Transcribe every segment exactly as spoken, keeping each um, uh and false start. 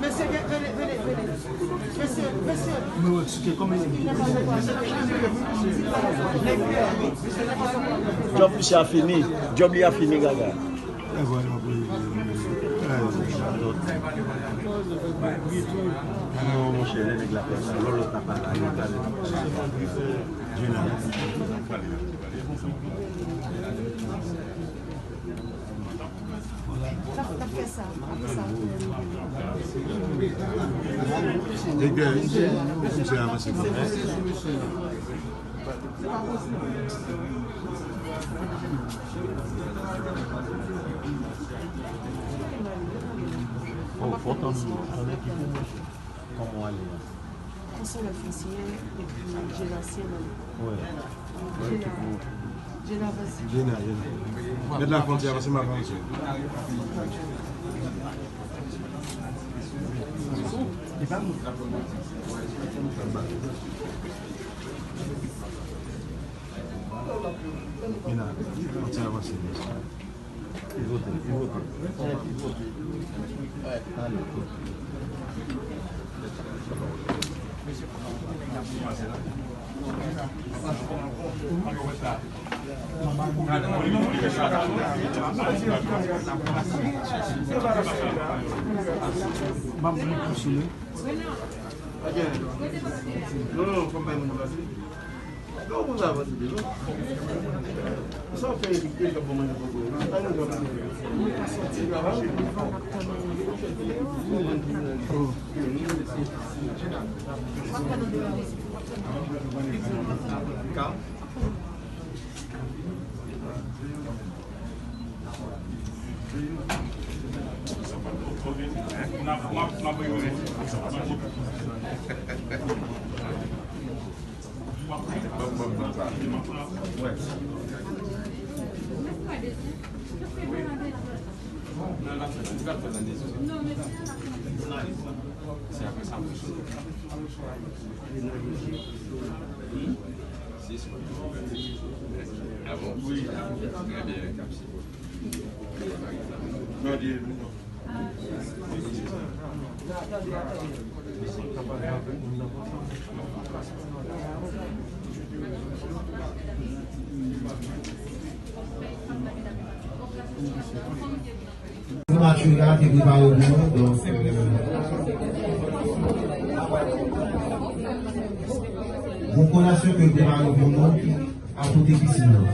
Mesye, vini, vini, vini. Mesye, vini, vini, vini. Mesye, mesye. Djòb misye a fini. Djòb li a fini, gaga. Non, monchè, lè nèg la fè sa, lò lòt la pa la, yo ka. Nèg la, misye avanse. Oh, fò tann, tann ekipe, monchè. Kòman w ale a? Konsolè Fonsiyè epi Jena Syeman. Wi. Jena, Jena, vanse. Jena, Jena. Mèt la fwontyè, paske m ap avanse. Jena, fwontyè avanse. Non, non, fò m bay moun nan pase. Primatri la te prepare pou nou, donk, euh, gon kolasyon ke yo prepare pou nou, ki a kote pisin nan.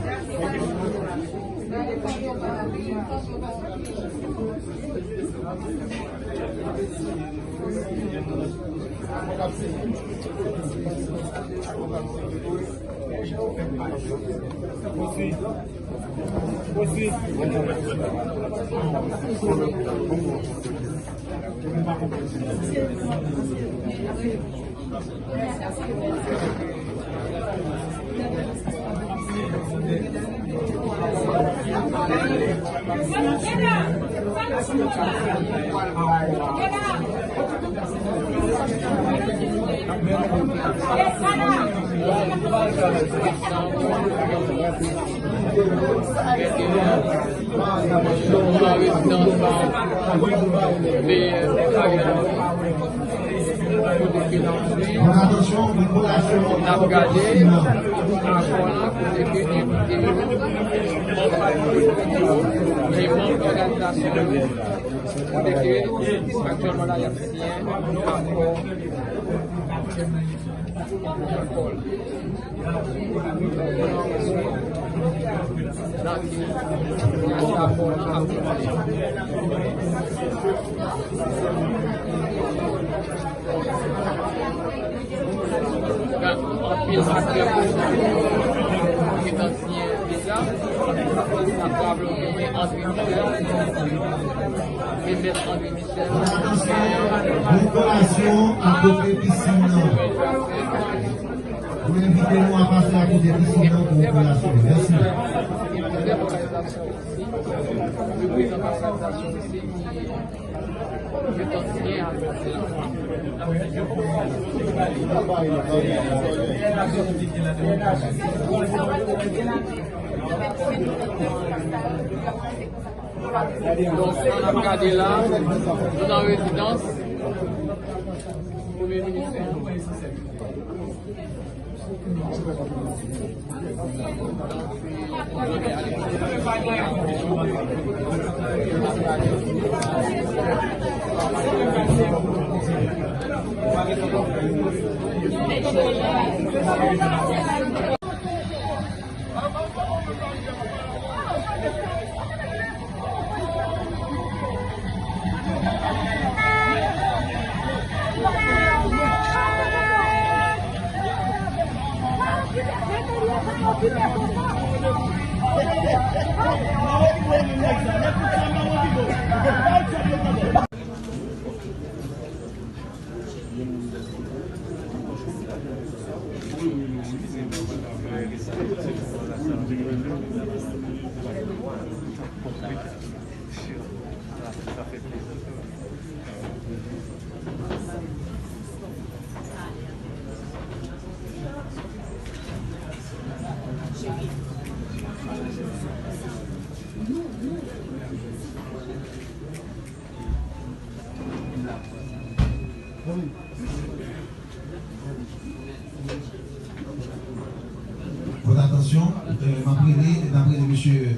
Kote ke n ap swiv, n ap gade akò la, kote ke envite yo, manm patriyòtik yo, e manm òganizasyon yo, kote ke aktyèlman la y ap siyen akò. Anpil aktè politik gentan siyen deja. Sa pral gen André Michel, men mèt André Michel. Dekorasyon akote pisin nan. Mwen envite nou a pase akote pisin nan pou operasyon. Mèsi. Donk, sa n ap gade la, nou nan rezidans Premye Minis. Fòt atansyon, euh, m ap rele, n ap rele mesye.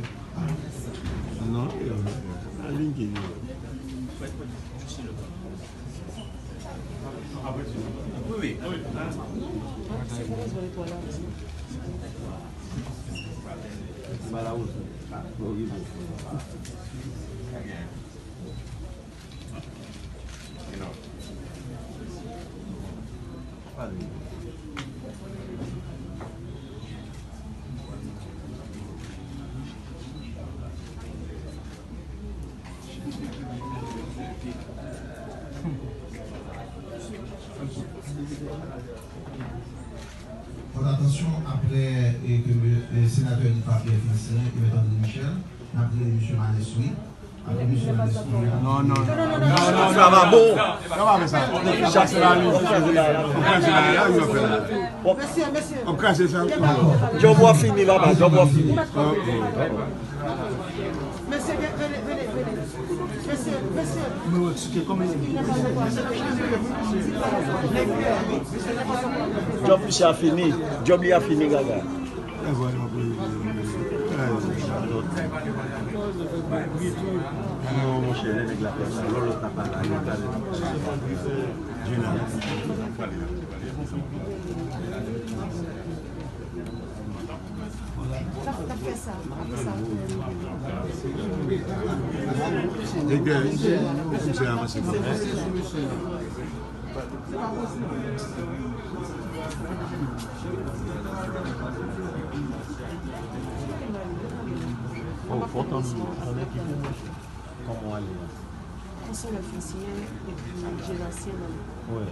Non, euh, a liy ki. Wi, wi. Fòt atansyon, aprè, eh, ke, eh, senatè Lil Fabien fin siyen, e mèt André Michel, n ap rele mesye Manès, wi. Aprè mesye Manès, wi. Non, non, non, non, non, non, sa pa bon. Sa pa fè sa. Chak senatè, chak senatè, w ap krache sa. Djòb w ap fini, papa, djòb w ap fini. Mesye, vini, vini, vini. Mesye, mesye. Djòb misye a fini. Djòb li a fini, gaga. Non, monchè, lè nèg la fè sa, lò lòt la pa la, yo ka. Oh, fò tann, tann ekipe, monchè. Kòman w ale a? Konsèy lè fin siyen, epi jeransye nan. Wi.